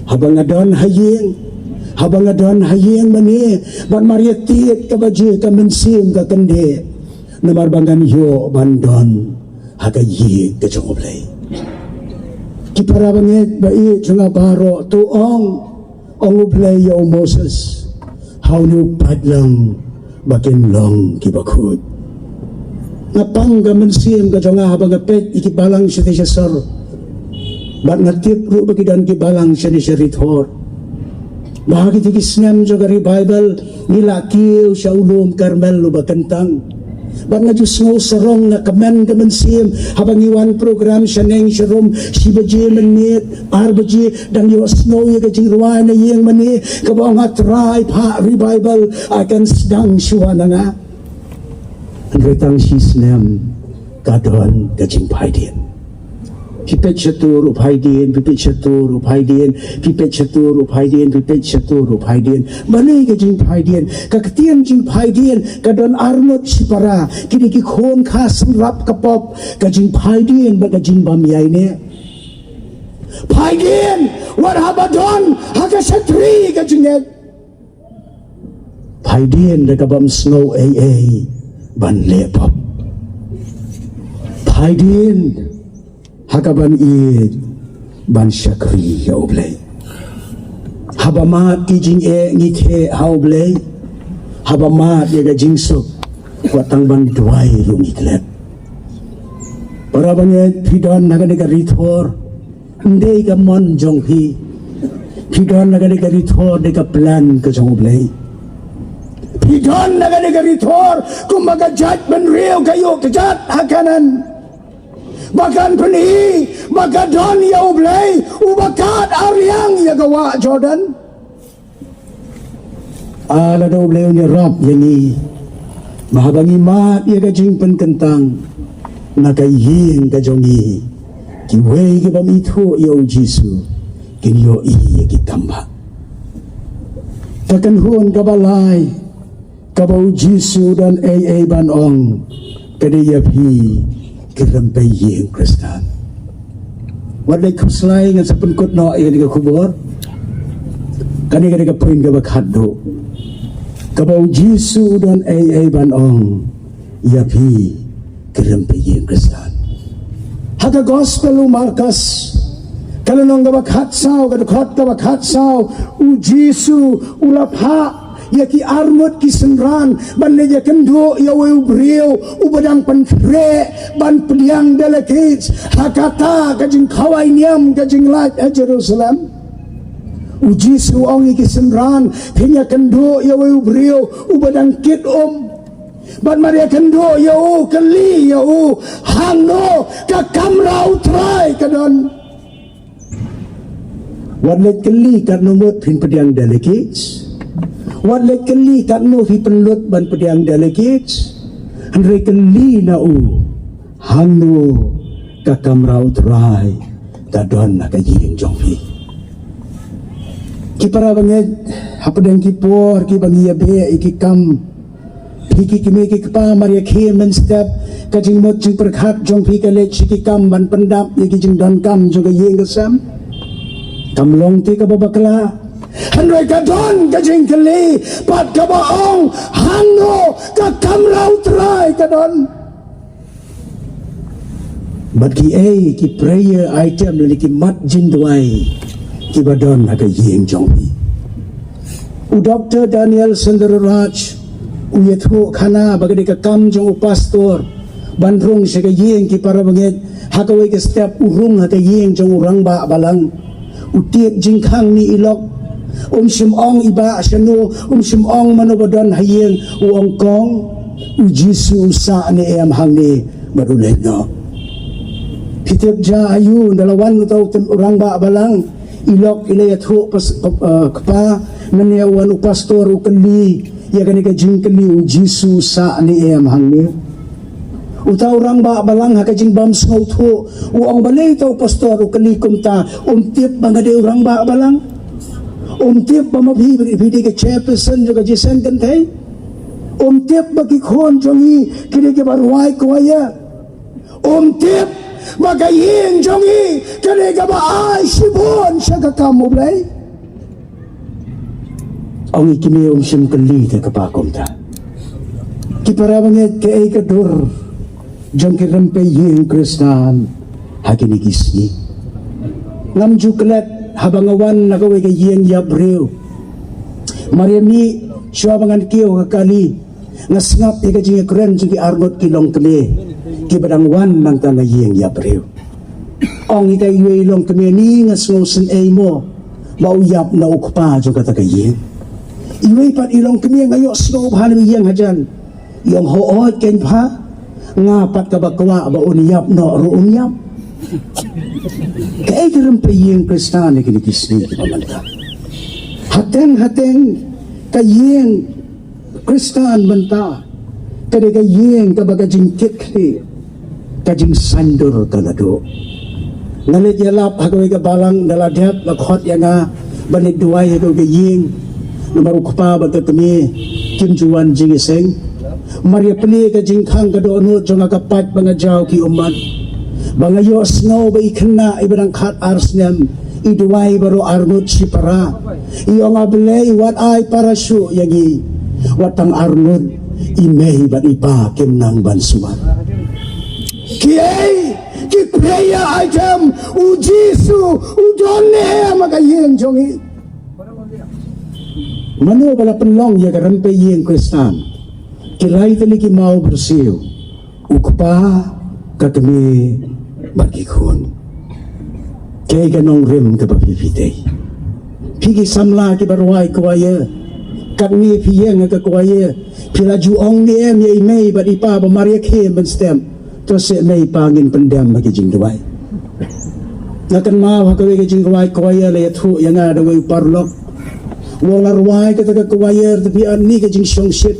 Haba nga don ha ïing, haba nga don ha ïing mane, bad mar ïa tied kaba jia ka mynsiem ka kyndit, namar ba ngan ïoh ban don ha ka ïing ka jong U Blei. Ki para bangeit ba ïeit jong nga baroh, to ong, ong U Blei ïa u Moses, ha une u paidlang ba kin long kiba khuid. Nga pang ka mynsiem ka jong nga haba nga peit ïa ki balang shatei shasor. Bad nga tip ruh ba ki don ki balang shane sha Ri Thor. Ba ha kito ki snem jong ka revival ngi la kiew sha u lum Karmel uba kyntang. Bad nga ju sngew sarong, nga kmen ka mynsiem haba ngi wan program shaneng sharum, shi baje mynmiet, ar baje, dang ïohsngew ïa ka jingrwai na ïing mane kaba ong, A Trai, phah revival, ai kan sdang shuwa na nga. Hynrei tang shi snem ka don ka jingphaidien. Phi peit shatur u phaidien, phi peit shatur u phaidien, phi peit shatur u phaidien, phi peit shatur u phaidien. Balei ka jingphaidien? Ka ktien jingphaidien ka don arngut shipara, ki dei ki khun kha sngap ka pop, ka jingphaidien bad ka jingbym ïaineh. Phaidien wat haba don ha ka shatri ka jingngeit. Phaidien da ka bym sngew ei ei ban leh pop. Hadien ha kaban ïeit ban shakri ïa U Blei. Haba mad ki jingeh ngi theh ha U Blei. Haba mad ïa ka jingsuk, wat tang ban duwai ruh ngi klet. Para bangeit, phi don ha kane ka ri thor, ym dei ka mon jong phi. Phi don ha kane ka ri thor dei ka plan ka jong U Blei. Phi don ha kane ka ri thor kumba ka jaitbynriew ka ïoh kjat ha Kanaan. Ba kan pyni ba ka don ïa U Blei uba kad ariang ïa ka wah Jordan. Ah, lada U Blei un ïarap ïa ngi, ba haba ngi mad ïa ka jingpynkyntang na ka ïing ka jong ngi, kiwei ki bym ithuh ïa U Jisu kin ïohi ïa ki kam bah. Ka kynhun kaba lai kaba U Jisu u don ei ei ban ong, ka dei ïa phi ki rympei ïing Khristan. Wat leit khuslai, ngan sa pynkut noh ïa kane ka khubor. Kane ka dei ka point kaba khatduh, kaba U Jisu u don ei ei ban ong ïa phi ki rympei ïing Khristan. Ha ka gospel u Markos, ka lynnong kaba khatsaw, ka dkhot kaba khatsaw, U Jisu u la phah ïa ki arngut ki synran ban leit ïakynduh ïa uwei u briew uba dang pynkhreh ban pdiang delegate ha kata ka jingkhawai niam ka jinglait ha Jerusalem. U Jisu u ong ïa ki synran, phin ïakynduh ïa uwei u briew uba dang kit um. Bad mar ïakynduh ïa u, kylli ïa u, hangno ka kamra U Trai ka don. Wat leit kylli katno mut phin pdiang delegate. Wat leit kylli katno phi pynlut ban pdiang delegate. Hynrei kylli na u, hangno ka kamra U Trai ka don ha ka ïing jong phi. Ki para bangeit, hapdeng ki por kiba ngi ïabeh ïa ki kam, phi ki kmie ki kpa, mar ïa khie mynstep ka jingmut jingpyrkhat jong phi ka leit sha ki kam ban pyndap ïa ki jingdonkam jong ka ïing ka sem? Kam long te kaba bakla. Hynrei ka don ka jingkylli pat kaba ong, hangno ka kamra U Trai ka don. Bad kiei ki prayer item lane ki mat jingduwai kiba don ha ka ïing jong phi? U Doktor Daniel Sundararaj u ïathuh khana ba ka dei ka kam jong u pastor ban rung sha ka ïing, ki para bangeit. Ha kawei ka step u rung ha ka ïing jong u rangbah balang. U tied jingkhang ne i lok. Um shym ong i bah shano, um shym ong mano ba don ha ïing, u ong kong, U Jisu u sah ne em hangne bad u leit noh. Phi tip jia aïu, ynda la wan uta u rangbah balang, i lok i la ïathuh, pas-, eh, kpa, mynne u wan u pastor u kylli ïa kane ka jingkylli, U Jisu u sah ne em hangne. Uta u rangbah balang ha ka jingbym sngewthuh u ong, balei uta u pastor u kylli kumta, um tip ba nga dei u rangbah balang? Um tip ba ma phi, phi dei ka chairperson jong ka jingïaseng kynthei? Um tip ba ki khun jong ngi ki dei kiba rwai choir? Um tip ba ka ïing jong ngi ka dei kaba ai shibun sha ka kam U Blei? Ong i kmie, um shym kylli te kpa kumta. Ki para bangeit, kaei ka dur jong ki rympei ïing Khristan ha kine ki sngi? Ngam ju klet haba nga wan na kawei ka ïing ïap briew. Mar ïa mih shuwa ba ngan kiew ha ka kali, nga sngap ïa ka jingïakren jong ki arngut ki longkmie kiba dang wan nangta na ïing ïap briew. Ong ita iwei i longkmie, ni nga sngewsynei mo ba u ïap na u kpa jong kata ka ïing. Iwei pat i longkmie, nga ïohsngew bha na ïing hajan. I ong, hooid keiñ pha, nga pat kaba kwah ba un ïap noh ruh un ïap. Kaei ka rympei ïing Khristan ha kine ki sngi kiba mynta? Hateng hateng ka ïing Khristan mynta ka dei ka ïing kaba ka jingkitkhlieh, ka jingsaiñdur ka la duh. Nga leit ïalap ha kawei ka balang, ynda la dep la khot ïa nga ban leit duwai ha kawei ka ïing, namar u kpa bad ka kmie kim ju wan jingïaseng. Mar ïa plie ka jingkhang ka dohnud jong nga, ka pait ba nga jaw ki ummat. Ba nga ïohsngew ba i khynnah iba dang khatar snem i duwai baroh arngut shipara. I ong, A Blei, wat ai para shuh ïa ngi, wat tang arngut, i mei bad i pa kim nang ban sumar. Kiei ki prayer item, u Jisu u don ne em ha ka ïing jong ngi? Mano ba la pynlong ïa ka rympei ïing Khristan? Ki lai tylli ki maw byrsiw, u kpa, ka kmie bad ki khun. Kaei ka nongrim kaba phi phi tei? Phi ki samla kiba rwai choir, katne phi ïeng ha ka choir, phi la ju ong ne em ïa i mei bad i pa ba mar ïa khem ban step? To seh mei pa, ngin pyndem ha ki jingduwai. Nga kynmaw ha kawei ka jingrwai choir la ïathuh ïa nga da uwei u paralok. U ong la rwai kata ka choir te phi ani ka jingshongshit.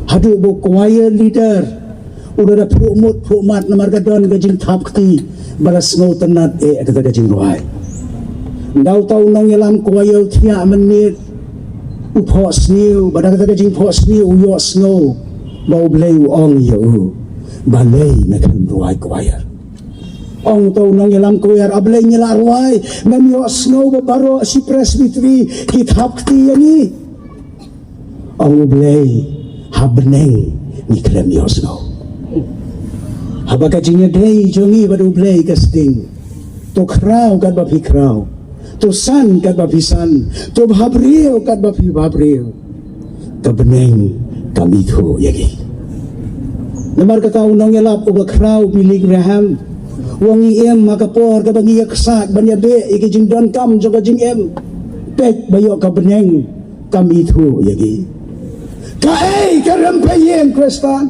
Haduh ba u choir leader u la da phuh mut phuh mat namar ka don ka jingthap kti ba la sngewtynnat eh kata ka jingrwai. Nda uta u nongïalam choir u thiah mynmiet, u phohsniew, bad da kata ka jingphohsniew u ïohsngew ba U Blei u ong ïa u, balei me khlem rwai choir? Ong uta u nongïalam choir, A Blei, ngi la rwai, mem ïohsngew ba baroh shi presbytery ki thap kti ïa ngi. Ong U Blei, ha bneng ngi khlem ïohsngew. Haba ka jingïadei jong ngi bad U Blei ka sting, to khraw katba phi khraw, to san katba phi san, to bhabriew katba phi bhabriew, ka bneng kam ithuh ïa ngi. Namar kata u nongïalap uba khraw, Billy Graham, u ong, ngi im ha ka por kaba ngi ïaksaid ban ïabeh ïa ki jingdonkam jong ka jingim. Peit ba ïoh ka bneng kam ithuh ïa ngi. Kaei ka rympei ïing Khristan?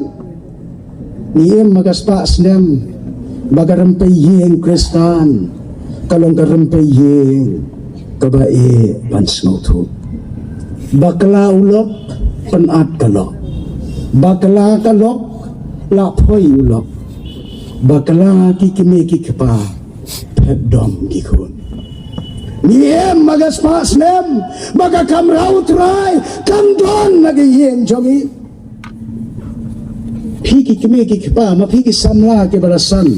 Ngi im ha ka spah snem ba ka rympei ïing Khristan ka long ka rympei ïing kaba eh ban sngewthuh. Bakla u lok, pynat ka lok. Bakla ka lok, la phoi u lok. Bakla ki kmie ki kpa, phet dom ki khun. Ngi im ha ka spah snem ba ka kamra U Trai kam don ha ka ïing jong ngi. Phi ki kmie ki kpa, ma phi ki samla kiba la san,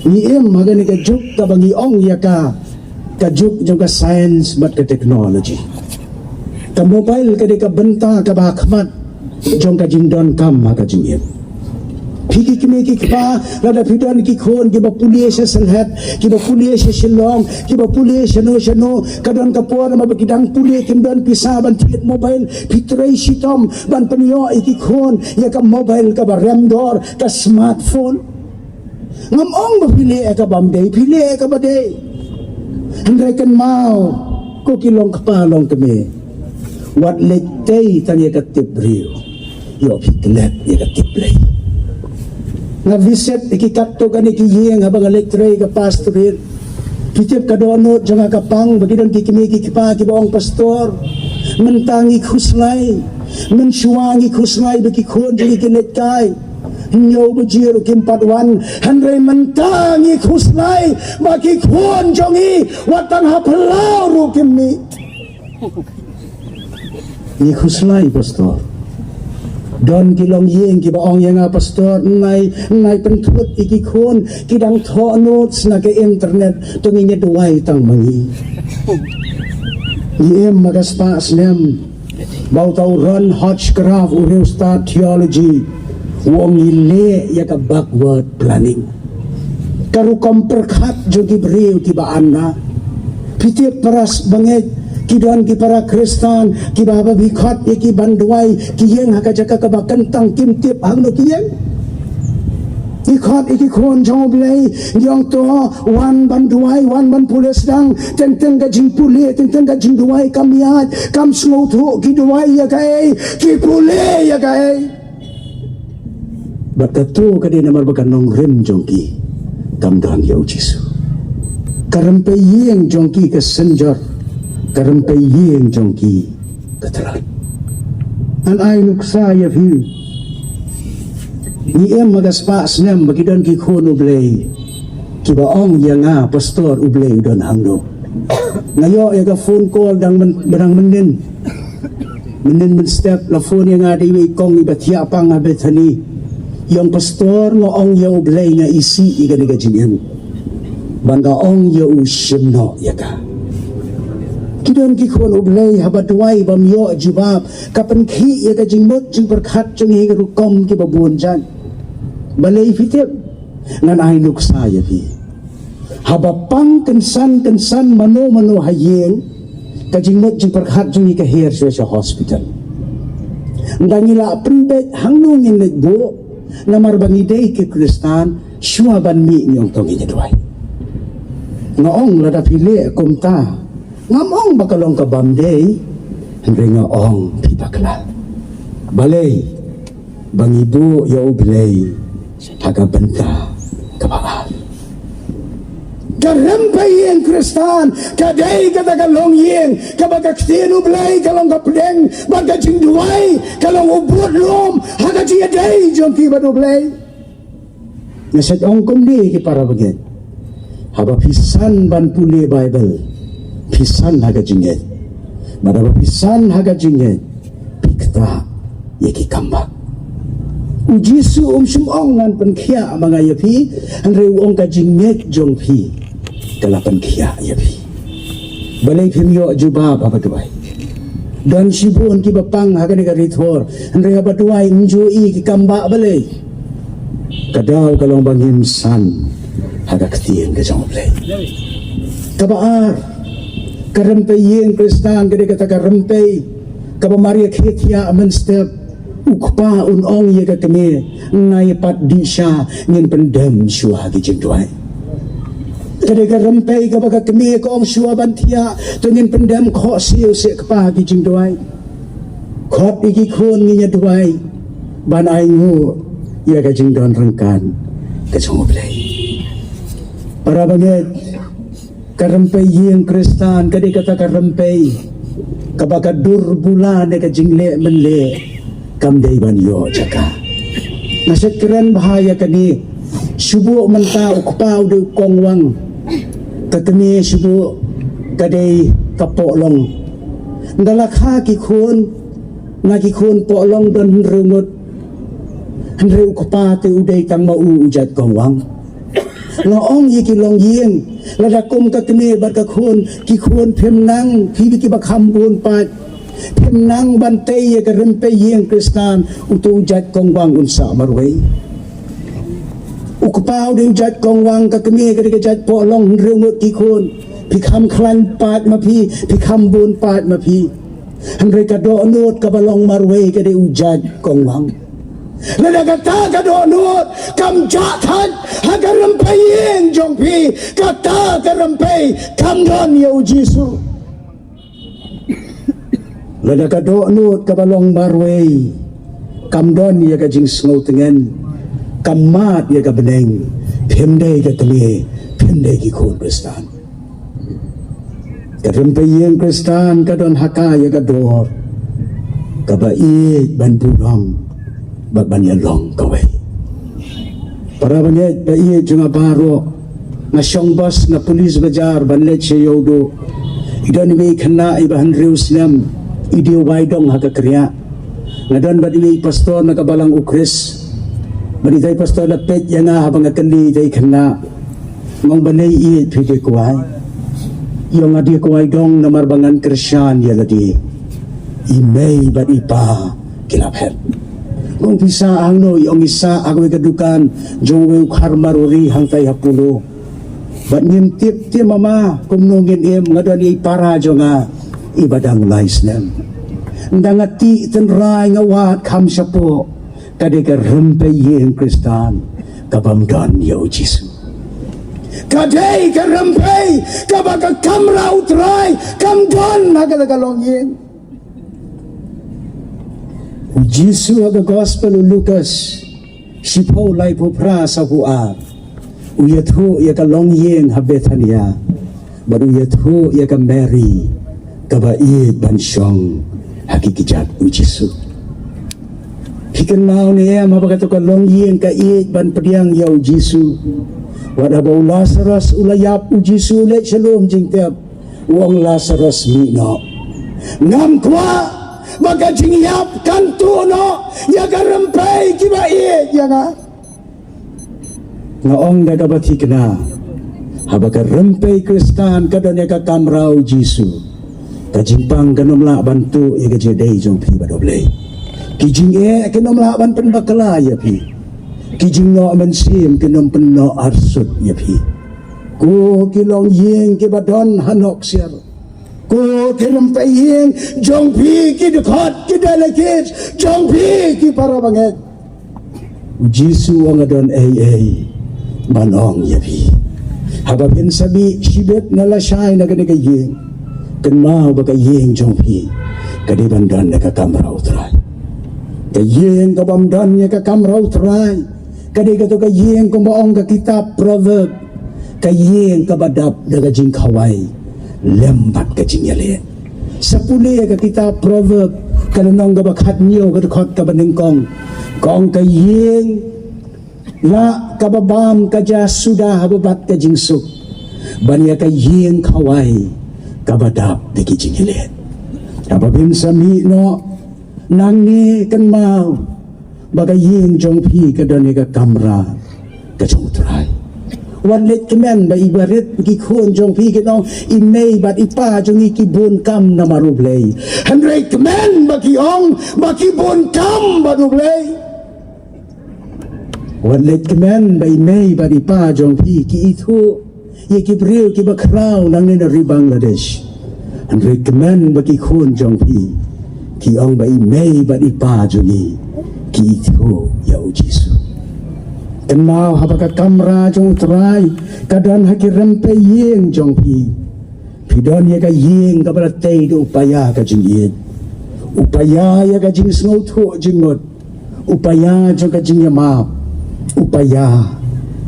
ngi im ha kane ka juk kaba ngi ong ïa ka, ka juk jong ka science bad ka technology. Ka mobile ka dei ka bynta kaba ha khmat jong ka jingdonkam ha ka jingim. Phi ki kmie ki kpa, lada phi don ki khun kiba pule sha Sylhet, kiba pule sha Shillong, kiba pule shano shano, ka don ka por namar ba ki dang pule kim don pisa ban thied mobile, phi trei shitom ban pynïoh ïa ki khun ïa ka mobile kaba rem dor, ka smartphone. Ngam ong ba phi leh ïa kaba ym dei, phi leh ïa kaba dei. Hynrei kynmaw, ko ki long kpa long kmie, wat leit tei tang ïa ka tip briew, ïoh phi klet ïa ka tip Blei. Nga visit ïa ki katto katne ki ïing haba nga leit trei ka pastorate. Phi tip ka dohnud jong nga ka pang ba ki don ki kmie ki kpa kiba ong, Pastor, mynta ngi khuslai, mynshuwa ngi khuslai ba ki khun jong ngi kin leit kai. Hynñiew baje ruh kim pat wan, hynrei mynta ngi khuslai ba ki khun jong ngi wat tang ha phyllaw ruh kim mih. Ngi khuslai, Pastor. Don ki longïing kiba ong ïa nga, Pastor, nai, nai pynthut ïa ki khun, ki dang thoh notes na ka internet, to ngin ïa duwai tang ma ngi. Ngi im ha ka spah snem ba uta u Ron Hodgcraft, u riewstad theology, u ong ngi leh ïa ka backward planning. Ka rukom pyrkhat jong ki briew kiba anna. Phi tip para bangeit, ki don ki para Khristan kiba, haba phi khot ïa ki ban duwai, ki ïeng ha ka jaka kaba kyntang, kim tip hangno ki ïeng. Ngi khot ïa ki khun jong U Blei, ngi ong to wan ban duwai, wan ban pule sdang. Teng teng ka jingpule, teng teng ka jingduwai kam ïaid, kam sngewthuh, ki duwai ïa kaei, ki pule ïa kaei. Bad kato ka dei namar ba ka nongrim jong ki kam don ïa U Jisu. Ka rympei ïing jong ki ka synjor, ka rympei ïing jong ki ka tlot. Ngan ai nuksa ïa phi. Ngi im ha ka spah snem ba ki don ki khun U Blei kiba ong ïa nga, Pastor, U Blei u don hangno? Nga ïoh ïa ka phone call dang myn-, dang mynnin. Mynnin mynstep la phone ïa nga da iwei i kong iba thiah pang ha Bethany. I ong, Pastor, nga ong ïa U Blei nga isih ïa kane ka jingim, ba nga ong ïa u shim noh ïa ka. Ki don ki khun U Blei, haba duwai bym ïoh jubab, ka pynkhih ïa ka jingmut jingpyrkhat jong ngi ha ki rukom kiba bun jait. Balei phi tip? Ngan ai nuksa ïa phi. Haba pang kynsan kynsan mano mano ha ïing, ka jingmut jingpyrkhat jong ngi ka her shuwa sha hospital. Nda ngi la pynbeit hangno ngin leit buh, namar ba ngi dei ki Khristan, shuwa ban mih ngi ong to ngin ïa duwai. Nga ong lada phi leh kumta, ngam ong ba ka long ka bym dei, hynrei nga ong phi bakla. Balei? Ba ngi buh ïa U Blei ha ka bynta kaba ar. Ka rympei ïing Khristan ka dei kata ka longïing kaba ka ktien U Blei ka long ka pdeng, bad ka jingduwai ka long u budlum ha ka jingïadei jong phi bad U Blei. Nga sa ong kumne ki para bangeit, haba phi san ban pule Baibl, phi san ha ka jingngeit. Bad haba phi san ha ka jingngeit, phi ktah ïa ki kambah. U Jisu um shym ong ngan pynkhiah ma nga ïa phi, hynrei u ong ka jingngeit jong phi ka la pynkhiah ïa phi. Balei phim ïoh jubab haba duwai? Don shibun kiba pang ha kane ka ri thor, hynrei haba duwai ym ju i ki kambah. Balei? Ka daw ka long ba ngim san ha ka ktien ka jong U Blei. Kaba ar, ka rympei ïing Khristan ka dei kata ka rympei kaba mar ïa khie thiah mynstep, u kpa un ong ïa ka kmie, nai pat dih sha, ngin pyndem shuwa ha ki jingduwai. Ka dei ka rympei kaba ka kmie ka ong shuwa ban thiah, to ngin pyndem khohsiew seh kpa ha ki jingduwai. Khot ïa ki khun ngin ïa duwai ban ainguh ïa ka jingdon ryngkat ka jong U Blei. Para bangeit, ka rympei ïing Khristan ka dei kata ka rympei kaba ka dur bula ne ka jingleh mynleh kam dei ban ïoh jaka. Nga sa kren bha ïa kane, shu buh mynta u kpa u dei u kongwang, ka kmie shu buh ka dei ka pohlong. Nda la kha ki khun, na ki khun pohlong don hynriew ngut, hynrei u kpa te u dei tang ma u u jait kongwang. Nga ong ïa ki longïing, lada kum ka kmie bad ka khun, ki khun phim nang, phi dei kiba kham bun pat, phim nang ban tei ïa ka rympei ïing Khristan, uto u jait kongwang un sah marwei. U kpa u dei u jait kongwang, ka kmie ka dei ka jait pohlong, hynriew ngut ki khun, phi kham khlaiñ pat ma phi, phi kham bun pat ma phi. Hynrei ka dohnud kaba long marwei ka dei u jait kongwang. Lada kata ka dohnud kam jah thait ha ka rympei ïing jong phi, kata ka rympei kam don ïa U Jisu. Lada ka dohnud kaba long marwei kam don ïa ka jingsngew tngen, kam mad ïa ka bneng, phim dei ka kmie, phim dei ki khun Khristan. Ka rympei ïing Khristan ka don ha ka ïa ka dor kaba ïeit ban burom bad ban ïalong kawei. Para bangeit ba ïeit jong nga baroh, nga shong bas na Police Bazar ban leit sha Ïewduh. I don iwei i khynnah iba hynriew snem, i dei wai dong ha ka kriah. Nga don bad iwei i pastor na ka balang U Khrist. Bad itai i pastor la peit ïa nga haba nga kylli itai i khynnah. Nga ong balei i phi dei kwai. I ong nga dei kwai dong namar ba ngan kyrshan ïa lade. I mei bad i pa ki la phet. Nga ong phi sah hangno, i ong i sah ha kawei ka dukan jong uwei u khar marwari hangtai ha Polo. Bad ngim tip te mama kumno ngin im, nga don ïa i para jong nga iba dang lai snem. Nda nga tih tynrai nga wad kham shapoh. Ka dei ka rympei ïing Khristan kabym don ïa u Jisu. Ka dei ka rympei kaba ka kamra U Trai kam don ha kata ka longïing. U Jisu ha ka Gospel u Lukas shiphew laiphew phra sawphew ar, u ïathuh ïa ka longïing ha Bethania bad u ïathuh ïa ka Mary kaba ïeit ban shong ha ki kjat u Jisu. Phi kynmaw ne em haba kata ka longïing ka ïeit ban pdiang ïa u Jisu? Wat haba u Lasarus u la ïap, u Jisu u leit sha lum jingtep, u ong, Lasarus, mih noh. Ngam kwah ba ka jingïap kan tuh noh ïa ka rympei kiba ïeit ïa nga. Nga ong da kaba thikna, haba ka rympei Khristan ka don ïa ka kamra u Jisu, ka jingpang kan ym lah ban tuh ïa ka jingïadei jong phi bad U Blei. Ki jingeh kin ym lah ban pynbakla ïa phi. Ki jingnoh mynsiem kin ym pynnoh arsut ïa phi. Ko ki longïing kiba don ha Nohksiar, ko ki rympei ïing jong phi, ki dkhot, ki delegates jong phi, ki para bangeit. U Jisu u ong, nga don ei ei ban ong ïa phi. Haba phin sa mih shibit na lashai na kane ka ïing, kynmaw ba ka ïing jong phi ka dei ban don ïa ka kamra U Trai. Ka ïing kabym don ïa ka kamra U Trai ka dei kato ka ïing kumba ong ka kitab Proverb, ka ïing kaba dap da ka jingkhawai lem bad ka jingïaleh. Sa pule ïa ka kitab Proverb, ka lynnong kaba khathynñiew, ka dkhot kaba nyngkong. Ka ong, ka ïing lah kaba bam ka jia suda ha bad ka jingsuk, ban ïa ka ïing khawai kaba dap da ki jingïaleh. Haba phin sa mih noh nangne, kynmaw ba ka ïing jong phi ka don ïa ka kamra ka jong U Trai. Wat leit kmen ba i barit ki khun jong phi kin ong, i mei bad i pa jong ngi ki bun kam namar U Blei. Hynrei kmen ba ki ong ba ki bun kam bad U Blei. Wat leit kmen ba i mei bad i pa jong phi ki ithuh ïa ki briew kiba khraw nangne na ri Bangladesh. Hynrei kmen ba ki khun jong phi ki ong ba i mei bad i pa jong ngi ki ithuh ïa U Jisu. Kynmaw, haba ka kamra jong U Trai ka don ha ki rympei ïing jong phi, phi don ïa ka ïing kaba la tei da u paia ka jingïeit, u paia ïa ka jingsngewthuh jingmut, u paia jong ka jingïamap, u paia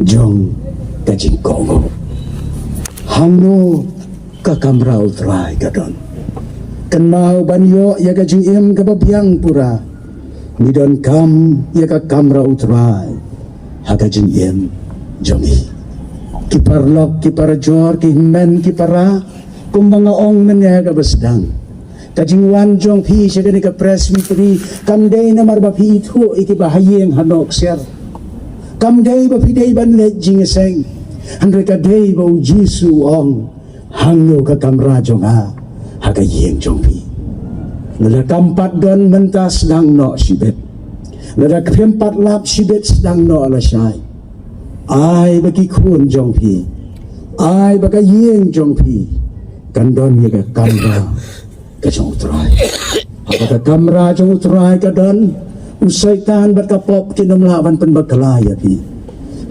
jong ka jingkohnguh. Hangno ka kamra U Trai ka don? Kynmaw, ban ïoh ïa ka jingim kaba biang pura, ngi donkam ïa ka kamra U Trai ha ka jingim jong ngi. Ki paralok, ki parajor, ki hynmen, ki para, kumba nga ong mynne ha kaba sdang, ka jingwan jong phi sha kane ka Presbytery kam dei namar ba phi ithuh ïa kiba ha ïing ha Nohksiar. Kam dei ba phi dei ban leit jingïaseng. Hynrei ka dei ba U Jisu u ong, hangno ka kamra jong nga ha ka ïing jong phi? Lada kam pat don mynta, sdang noh shibit. Lada phim pat lap shibit, sdang noh lashai. Ai ba ki khun jong phi, ai ba ka ïing jong phi kan don ïa ka kamra ka jong U Trai. Haba ka kamra jong U Trai ka don, u Soitan bad ka pop kin ym lah ban pynbakla ïa phi.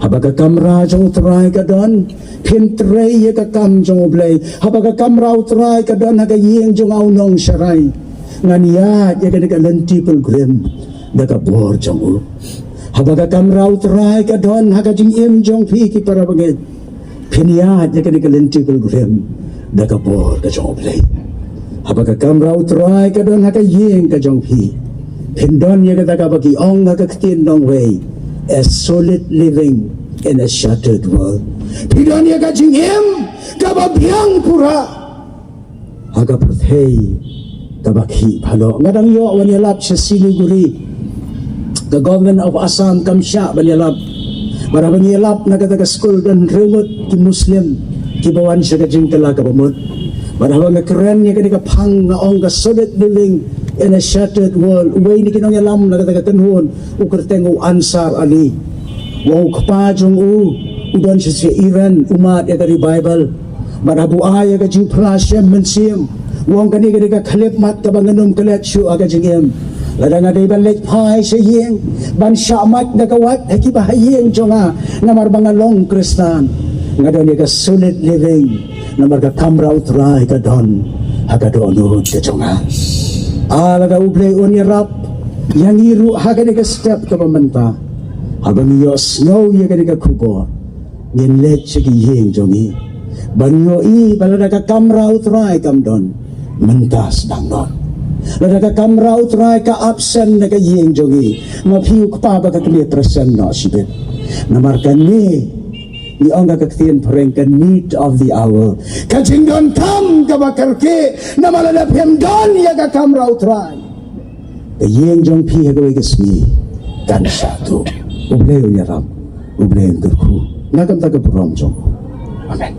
Haba ka kamra jong U Trai ka don, phin trei ïa ka kam jong U Blei. Haba ka kamra U Trai ka don ha ka ïing jong nga u nongsharai, ngan ïaid ïa kane ka lynti pilgrim da ka bor jong u. Haba ka kamra U Trai ka don ha ka jingim jong phi, ki para bangeit, phin ïaid ïa kane ka lynti pilgrim da ka bor ka jong U Blei. Haba ka kamra U Trai ka don ha ka ïing ka jong phi, phin don ïa kata kaba ki ong ha ka ktien nongwei, a solid living in a shattered world. Phi don ïa ka jingim kaba biang pura ha ka pyrthei kaba khih baroh. Nga dang ïoh wan ïalap sha Siliguri, ka Government of Assam kam shah ban ïalap. Bad haba ngi ïalap na kata ka skul, don hynriew ngut ki Muslim kiba wan sha ka jingkylla kaba mut. Bad haba nga kren ïa kane ka phang, nga ong ka solid living in a shattered world. Uwei na ki nongïalam na kata ka kynhun u kyrteng u Ansar Ali. U ong u kpa jong u u don sha Iran, u mad ïa ka revival. Bad haba u ai ïa ka jingphla shem mynsiem, u ong kane ka dei ka khyllipmat kaba ngan ym klet shuh ha ka jingim. Lada nga dei ban leit phai sha ïing ban shah mait da ka wait ha kiba ha ïing jong nga, namar ba nga long Khristan, nga don ïa ka solid living namar ka kamra U Trai ka don ha ka dohnud ka jong nga. Ah, lada U Blei un ïarap ïa ngi ruh ha kane ka step kaba mynta, haba ngi ïohsngew ïa kane ka khubor, ngin leit sha ki ïing jong ngi ban ïohi ba lada ka kamra U Trai kam don, mynta sdang noh. Lada ka kamra U Trai ka absent na ka ïing jong ngi, ma phi u kpa ba ka kmie present noh shibit. Namar kane ngi ong ha ka ktien phareng ka need of the hour, ka jingdonkam kaba kyrkieh. Namar lada phim don ïa ka kamra U Trai, ka ïing jong phi ha kawei ka sngi kan shah tuh. U Blei un ïarap, U Blei un kyrkhu na ka bynta ka burom jong u. Amen.